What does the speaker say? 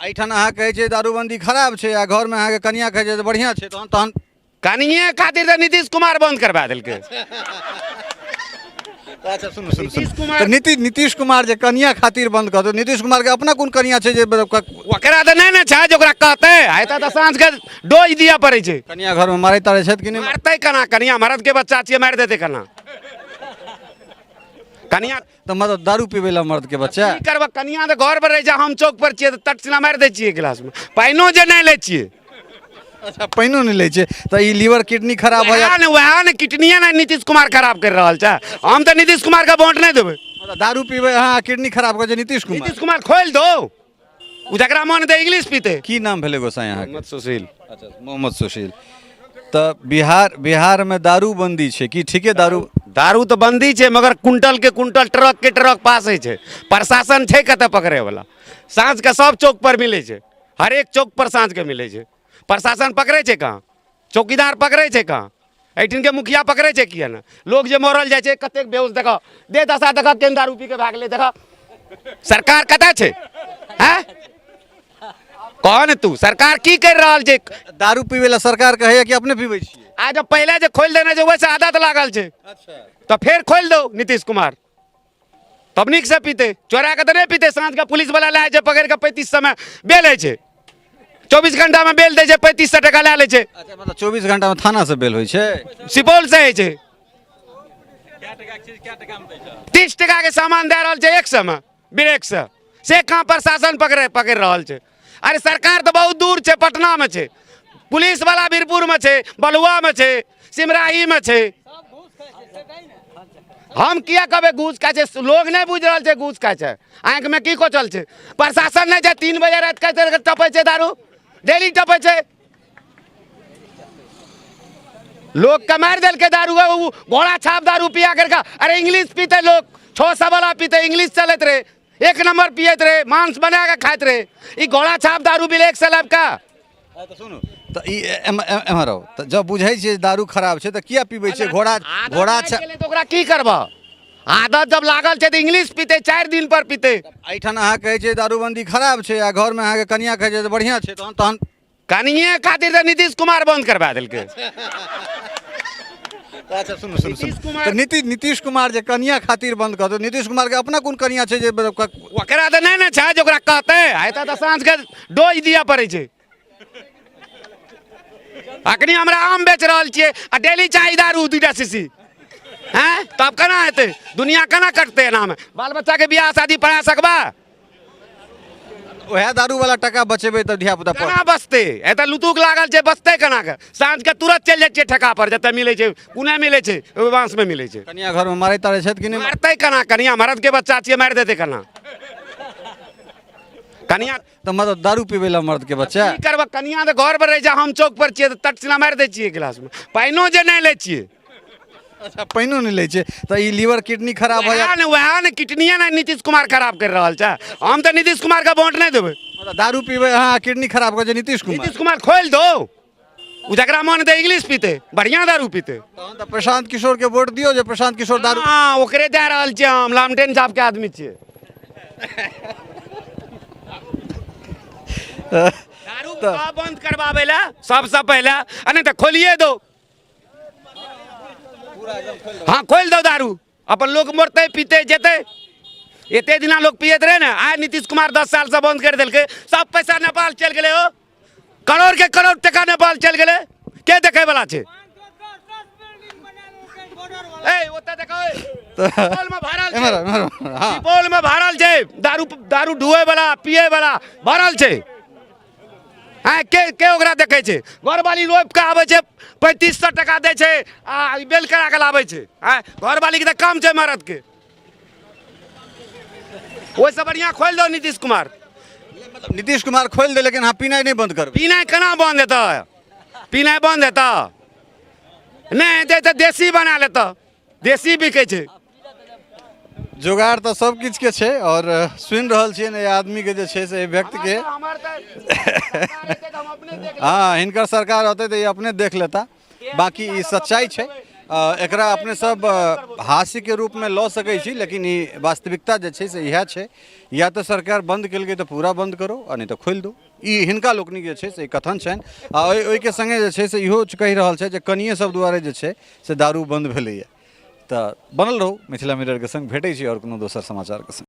एहिठाम अहाँ कहै छियै दारूबंदी खराब छै आ घरमे अहाँके कनिया कहै छै जे बढ़िआँ छै, तहन तहन कनिए खातिर तऽ नीतीश कुमार बंद करवा देलकै। अच्छा सुनू सुनू सुनू, तऽ नीतीश कुमार जे कनिया खातिर बंद कऽ देलकै, नीतीश कुमार के अपना कोन कनिया छै जे ओकरा तऽ नहि ने छै जे ओकरा कहतै। एतऽ तऽ साँझ के डोज दिअ पड़ै छै। कनिया घरमे मारै तारै छथि कि नहि? मारतै केना? कनिया मरद के बच्चा छियै, मारि देतै केना? कनिया तऽ मतलब दारू पीबै लए मर्द के बच्चा की करबै? कनिया तऽ घर पर रहै छै, हम चौक पर छियै तऽ तटसिना मारि दै छियै गिलासमे, पानिओ जे नहि लै छियै। अच्छा, पानिओ नहि लै छियै तऽ ई लीवर किडनी खराब भऽ जायत। ने वएह ने किडनिए ने नीतीश कुमार खराब करि रहल छै। हम तऽ नीतीश कुमार के वोट नहि देबै। मतलब दारू पीबै अहाँ, किडनी खराब करै छै नीतीश कुमार। नीतीश कुमार खोलि दो, ओ जकरा मन हेतै इंग्लिश पीतै। की नाम भेलै गोसाई अहाँके? मोहम्मद सुशील। अच्छा, मोहम्मद सुशील। तऽ बिहारमे दारू बंदी छै कि ठीके? दारू दारू तऽ बंदी छै, मगर कुंटल के कुंटल, ट्रक के ट्रक पास होइ छै। प्रशासन छै कतऽ पकड़े वाला? साँझ के सब चौक पर मिलै छै, हरेक चौक पर साँझ के मिलै छै। प्रशासन पकड़ै छै कहाँ? चौकीदार पकड़ै छै कहाँ? एहिठिनके मुखिया पकड़ै छै किया ने? लोग जे मरल जाइ छै कतेक बेहोश, देखऽ दे दशा, देखऽ केहन दारू पी के भए गेलै, देखऽ। सरकार कतऽ छै? हैं, कह ने तू, सरकार की करि रहल छै? दारू पीबै लए सरकार कहैया कि अपने पीबै छियै? आ जब पहिले जे खोलि देने छै ओहिसँ आदत लागल छै। अच्छा, तऽ फेर खोलि दौ नीतीश कुमार, तब नीकसँ पीतै। चोरा कऽ तऽ नहि पीतै। साँझके पुलिसवला लए जाइ छै पकड़ि कऽ, 3500 मे बेल होइ छै, 24 घंटामे बेल दै छै, 3500 टका लए लै छै। अच्छा, मतलब 24 घंटामे थानासँ बेल होइ छै? सुपौलसँ होइ छै। 30 टकाके सामान दए रहल छै 100 मे ब्रेकसँ, से कहाँ प्रशासन पकड़ि रहल छै? अरे सरकार तऽ बहुत दूर छै, पटनामे छै, पुलिसवला वीरपुरमे छै, बलुआमे छै, सिमराहीमे छै। हम किया कहबै घूस खाइ छै? लोग नहि बुझि रहल छै घूस खाइ छै। आँखिमे की कोचल छै? प्रशासन नहि छै। 3 बजे राति के टपै छै दारू, डेली टपै छै। लोग के मारि देलकै दारू, ओ घोड़ा छाप दारू पिया करके। अरे इंग्लिश पीते लोग, 600 वाला पीते, इंग्लिश चलैत रहे, एक नंबर पियैत रहे, मांस बना के खाइत रहे। ई घोड़ा छाप दारू ब्लैक से लाबि कऽ। तऽ सुनू तऽ ई एम्हर आउ। तऽ जब बुझै छियै दारू खराब छै तऽ किया पीबै छियै घोड़ा घोड़ा आदत लागि गेलै तऽ ओकरा की करबह? आदत जब लागल छै तऽ इंग्लिश पीते, 4 दिन पर पीते। एहिठाम अहाँ कहै छियै दारूबंदी खराब छै आ घरमे अहाँके कनिया कहै छै जे बढ़िआँ छै, तहन तहन कनिए खातिर तऽ नीतीश कुमार बंद करवा देलकै। अच्छा सुनू सुनू सुनू, तऽ नीतीश कुमार जे कनिया खातिर बंद कऽ देलकै, नीतीश कुमार के अपना कोन कनिया छै जे ओकरा तऽ नहि ने छै जे ओकरा कहतै। एतऽ तऽ साँझ के डोज दिअ पड़ै छै। अखनी हमरा आम बेच रहल छियै आ डेली चाही दारू 2टा शीशी। हैं, तब केना हेतै? दुनिया केना कटतै? एनामे बाल बच्चाके बियाह शादी पढ़ा सकबा? वएह दारू वाला टका बचेबै तऽ धिया पुता केना बचतै? एतऽ लुतुक लागल छै, बचतै केना के? साँझ के तुरंत चलि जाइ छियै ठेका पर, जतऽ मिलै छै कोने मिलै छै, ओहि बाँसमे मिलै छै। कनिया घरमे मारै तारै छथि कि नहि? मारतै केना? कनिया मरद के बच्चा छियै, मारि देतै केना? कनिया तऽ मतलब दारू पीबै लए मर्द के बच्चा की करबै? कनिया तऽ घर पर रहै छै, हम चौक पर छियै तऽ तटसिना मारि दै छियै गिलासमे, पानिओ जे नहि लै छियै। अच्छा, पानिओ नहि लै छियै तऽ ई लीवर किडनी खराब भऽ जायत। ने वएह ने किडनिए ने नीतीश कुमार खराब करि रहल छै। हम तऽ नीतीश कुमार के वोट नहि देबै। मतलब दारू पीबै अहाँ, किडनी खराब करै छै नीतीश कुमार। नीतीश कुमार खोलि दो, ओ जकरा मन हेतै इंग्लिश पीतै, बढ़िआँ दारू पीतै। तहन तऽ प्रशांत किशोर के वोट दियौ जे प्रशांत किशोर दारू। हँ, ओकरे दए रहल छियै, हम लामटेन साहब के आदमी छियै। दारू बंद करबाबै लए सबसँ पहिले, आ नहि तऽ खोलिए दो। हाँ, खोलि दो दारू, अपन लोक मरतै पीतै जेतै। एते दिना लोक पियैत रहे ने, आइ नीतीश कुमार 10 सालसँ बंद करि देलकै, सब पैसा नेपाल चलि गेलै। हो, करोड़ के करोड़ टका नेपाल चलि गेलै, के देखै वाला छै? ए ओतऽ देखो, सुपौलमे भरल छै, सुपौलमे भरल छै दारू, दारू ढुए वाला पिए वाला भरल छै। आँय, के के ओकरा देखै छै? घरवाली रोपि कऽ आबै छै, 3500 टका दै छै आ बेल करा कऽ लाबै छै। आँय, घरवालीके तऽ काम छै मरदके। ओहिसँ बढ़िआँ खोलि दौ नीतीश कुमार। नीतीश कुमार खोलि दे, लेकिन अहाँ पीनाइ नहि बंद करबै? पीनाइ केना बंद हेतै? पीनाइ बंद हेतै नहि हेतै तऽ देसी बना लेतै, देसी बिकै छै। जोगाड़ तऽ सब किछुके छै। आओर सुनि रहल छियै ने आदमीके जे छै से एहि व्यक्तिके, हँ, हिनकर सरकार रहतै तऽ ई अपने देख लेता। बाँकी ई सच्चाइ छै। एकरा अपने सब हास्यके रूपमे लऽ सकै छी, लेकिन ई वास्तविकता जे छै से इएह छै। या तऽ सरकार बंद केलकै तऽ पूरा बंद करो, आ नहि तऽ खोलि दो। ई हिनका लोकनिक जे छै से कथन छनि। आ ओहिके सङ्गे जे छै से इहो कहि रहल छै जे कनिए सब दुआरे जे छै से दारू बंद भेलैए। तऽ बनल रहू मिथिला मिररके सङ्ग, भेटै छी आओर कोनो दोसर समाचारके सङ्ग।